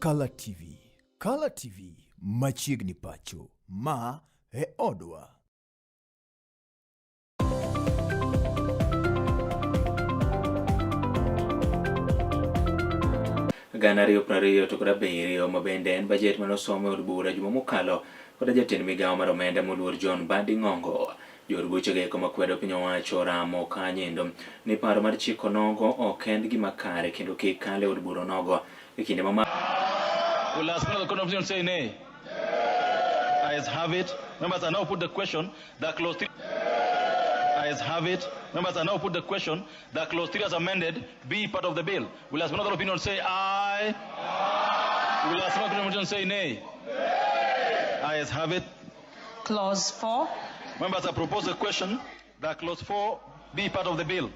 Kala TV. Kala TV machiegni pacho. Ma e odwa. 2027 ma bende en bajet mane osom e od bura juma mokalo kod jatend migawo mar omenda moluor John Mbadi Ng'ongo. Jood buchego eko makwedo piny owacho oramo kanyendo ni paro mar chiko nogo ok en gima kare kendo kik kal e od bura onogo e kinde ma Will as the Constitution say nay? Ayes have it. Members, I now put the question that clause 3. Ayes have it. Members, I now put the question that clause 3 as amended be part of the bill. Will as another opinion say aye? Aye. Will as another opinion say nay? Nay. Ayes have it. Clause 4. Members, I propose a question that clause 4 be part of the bill.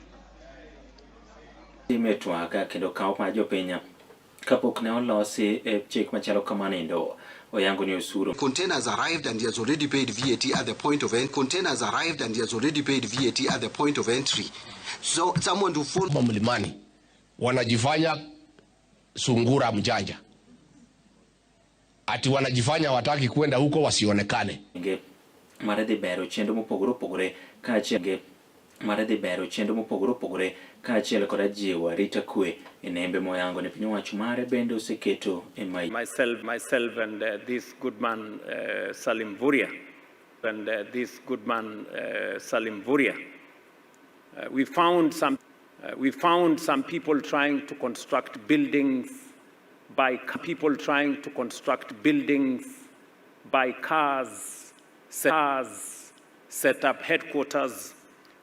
Time twak kendo kawo pach jopiny kapok ne olosi e chik machalo kamano oyango ni osuru Containers arrived and he has already paid VAT at the point of entry. Containers arrived and he has already paid VAT at the point of entry. So someone to phone Mlimani wanajifanya sungura mjanja, ati wanajifanya wataki kwenda huko wasionekane. Mar dhi bero chenro mopogore opogore kaachiel mar dhi bero chenro mopogore opogore kaachiel koda jiwo arita kwe e nembe moyango ni piny owacho mare bende oseketo e mai. Myself and this good man Salim Mvurya and this good man Salim Mvurya. We found some people trying to construct buildings by people trying to construct buildings by cars, cars, set up headquarters.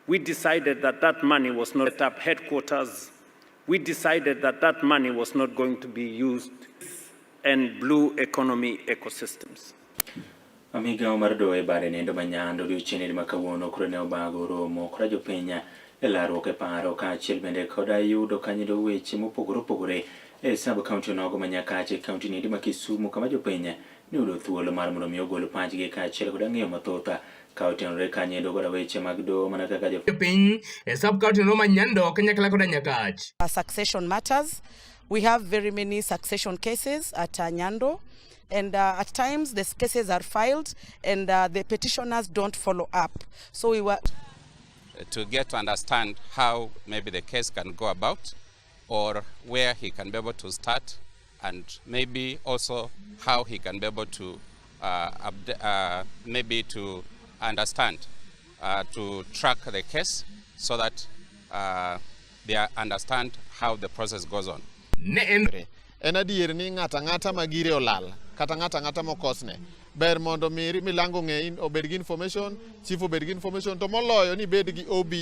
We decided that that money was not set up headquarters. We decided that that money was not going to be used and blue economy ecosystems. Migawo mar doho e bade nendo ma Nyando odiochieng' ma kawuono koro ne obago romo koda jopiny e larruok e paro kaachiel bende koda yudo kanyido weche mopogore opogore e sub county onogo ma Nyakach e county niendi ma Kisumu kama jopiny ne oyudo thuolo mar mondo mi ogol pachgi kaachiel koda ng'eyo mathoth ka otenore kanyiendo koda weche mag doho mana kaka jopiny e sub county no ma Nyando kanyakla koda Nyakach. Succession matters. We have very many succession cases at Nyando, and at times these cases are filed and the petitioners don't follow up. So we were to get to understand how maybe the case can go about or where he can be able to start, and maybe also how he can be able to maybe to understand, to track the case so that they understand how the process goes on. Ne en En adier ni ng'ato ang'ata ma gire olal kata ng'ato ang'ata mokosne ber mondo mi milango ng'e obed gi information, chief obed gi information, to moloyo ni bed gi OB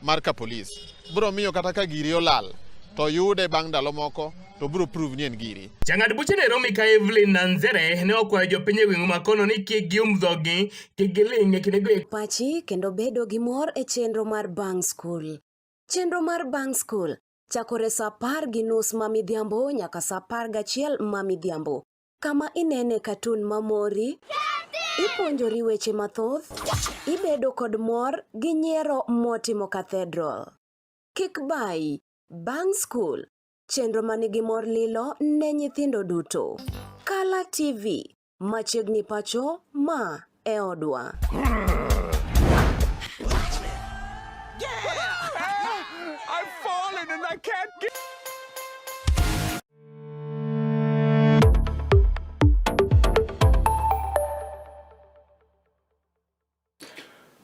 mar ka police. Biro miyo kata ka giri olal to yude bang' ndalo moko to biro prove ni en giri. Jang'ad buche Nairobi ka Evelyn Nanzere ne okwayo jopiny e gweng' ma kono ni kik gium dhogi, kik giling' e kinde go Pachi kendo bedo gi mor e chenro mar Bang' School. Chenro mar Bang' School chakore sa 10:30 ma midhiambo nyaka sa 11 ma midhiambo, kama inene katun mamori, ipuonjori weche mathoth, ibedo kod mor gi nyiero motimo cathedral. Kik bayi, Bang' School, chenro manigi mor lilo ne nyithindo duto. Kala TV, machiegni pacho, ma e odwa. I've fallen and I can't get.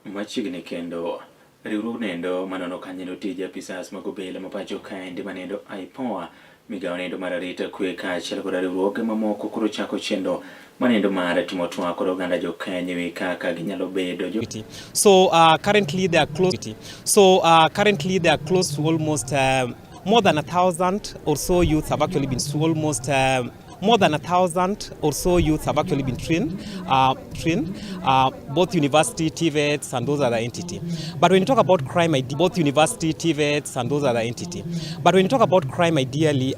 Machiegni kendo riwruog nendo manono kanyo tij apisas mag obila ma pacho kaendi manendo IPOA migawo nendo mar arita kwe kaachiel kod riwruoge mamoko koro chako chenro manendo mar timo twak kod oganda jo Kenya ewi kaka ginyalo bedo jo So currently they are close. So currently they are close to almost more than 1,000 or so youths have actually been almost more than 1,000 or so youths have actually been trained, both university, TVETs, and those other entity. But when you talk about crime, both university, TVETs, and those other entity. But when you talk about crime, ideally,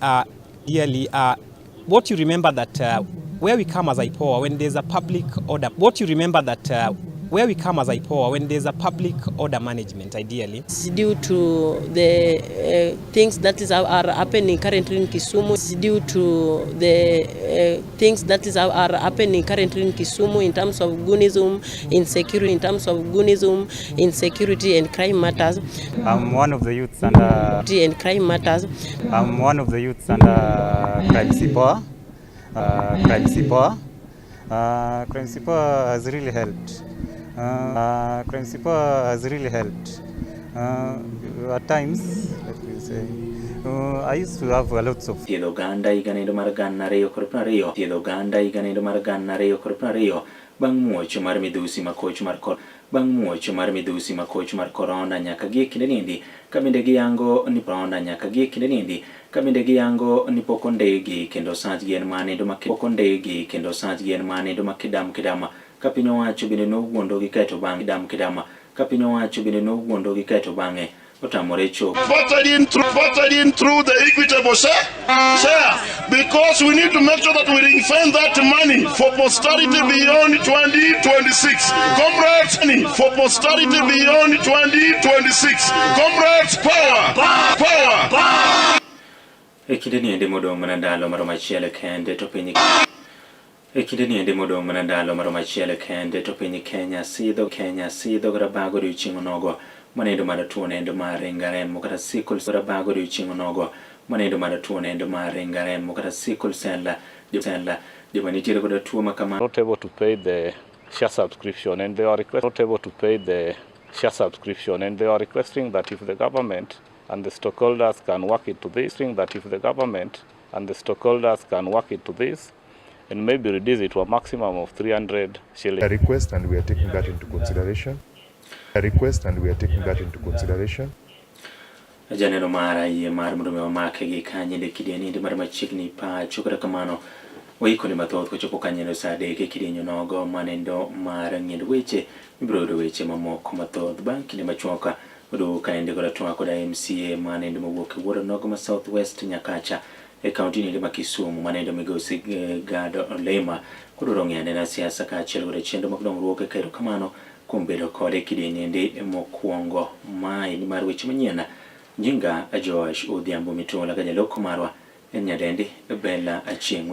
what you remember that where we come as IPOA, when there's a public order, what you remember that Where we come as IPOA, when there's a public order management, ideally. It's due to the things that are happening currently in Kisumu. It's due to the things that are happening currently in Kisumu in terms of Gunism, insecurity, in terms of Gunism, insecurity and crime matters. I'm one of the youths under and crime matters. I'm one of the youths under Crime CIPOA. Crime CIPOA. Crime CIPOA has really helped. Crime CIPOA has really helped. At times, let me say, I used to have a lot of Thiedho oganda higa nendo mar 2020. Thiedho oganda higa nendo mar 2020 bang' muoch mar midhusi makoch mar bang' muoch mar midhusi makoch mar korona nyaka gie kinde niendi ka bende giyango ni korona nyaka gie kinde niendi ka bende giyango ni pok ondegi kendo sachgi en manendo ma pok ondegi kendo sachgi en manendo ma kidam kidama ka piny owacho bende nowuondogi kaeto bang'e kidam kidama ka piny owacho bende nowuondogi kaeto bang'e otamore chopo. Voted in through the equitable share, because we need to make sure that we ring-fence that money for posterity beyond 2026. Comrades, for posterity beyond 2026. Comrades, power, power, power. E kinde niendi modong' mana ndalo maromo achiel kende to piny E kinde niendi modong' mana ndalo maromo achiel kende to piny Kenya sidho rabago odiochieng' onogo manendo mar tuo nendo mar ringa remo kata sickle cell rabago odiochieng' onogo manendo mar tuo nendo mar ringa remo kata sickle cell joma nitiere koda tuo ma kama not able to pay the share subscription, and they are not able to pay the share subscription, and they are requesting that if the government and the stockholders can work into this, that if the government and the stockholders can work into this and maybe reduce it to a maximum of 300 shillings. A request, and we are taking that into consideration. A request, and we are taking that into consideration. Janeno mara yie mar mondo mi omake gi kanyinde kidieninde mar machiegni pacho kata kamano waikoni mathoth kochopo kanyendo saa 3 e kidienyo nogo manendo mar ng'iend weche mibiro yudo weche mamoko mathoth bang' kinde machuok oduogo kaende koda twak koda MCA manendo mowuok e wuod onogo ma South West Nyakacha e kaunti niende ma Kisumu manendo migosi Gado Olema kodwaro ng'eyo anena siasa kaachiel koda chenro mag dongruok e kero kamano kuom bedo kode kidienyendi mokwongo mae ni mar weche manyien. Nyinga Joash Odhiambo Mitola ka jaloko marwa en nyadendi Bella Achieng'.